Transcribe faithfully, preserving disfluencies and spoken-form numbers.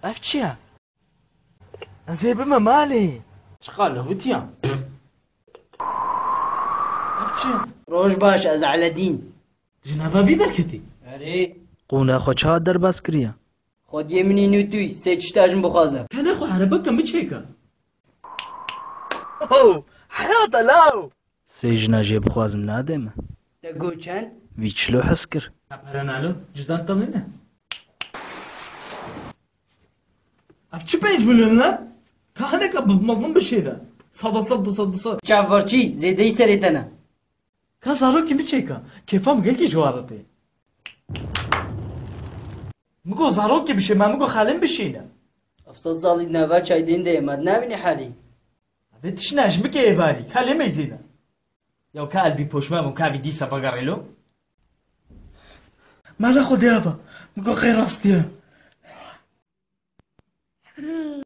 Ev çi ye? Ez ê bime malê. Çiqa lewitiya. Ev çi ye? Roj baş, ez Eledîn. Tu ji nava vî derketî? Erê. Qûna xwe çawa derbas kiriye? Xwediyê min î nûtûy, sê tişta ji min bixwaze. Kele xwe erebeke min çêke. Oh, heyata law! Sê jina jê bixwazim nadê min. Te got çend? Vî çilo hez kir. Pere nalo, cizdan te nîne. Ev çi pênc milyon lan? Ka hineka bi mezin bişêne. Sada sed, du sed, du sed. Çavbarçî, zêdeyî serê te ne. Ka zarokê min çêka. Kêfa min gelkî ji wan re tê. Min got zarokê bişê, me min got xalê min bişîne. Ev sed salî nava çaydên de ye, me dinavînî herî. Vê tiştine ji min ke êvarî, ka lê meyzîne. Ya ka elvî poşme bû, ka vî dîsa vegerê lo. Mala xwe diya be, min got xê rastiye.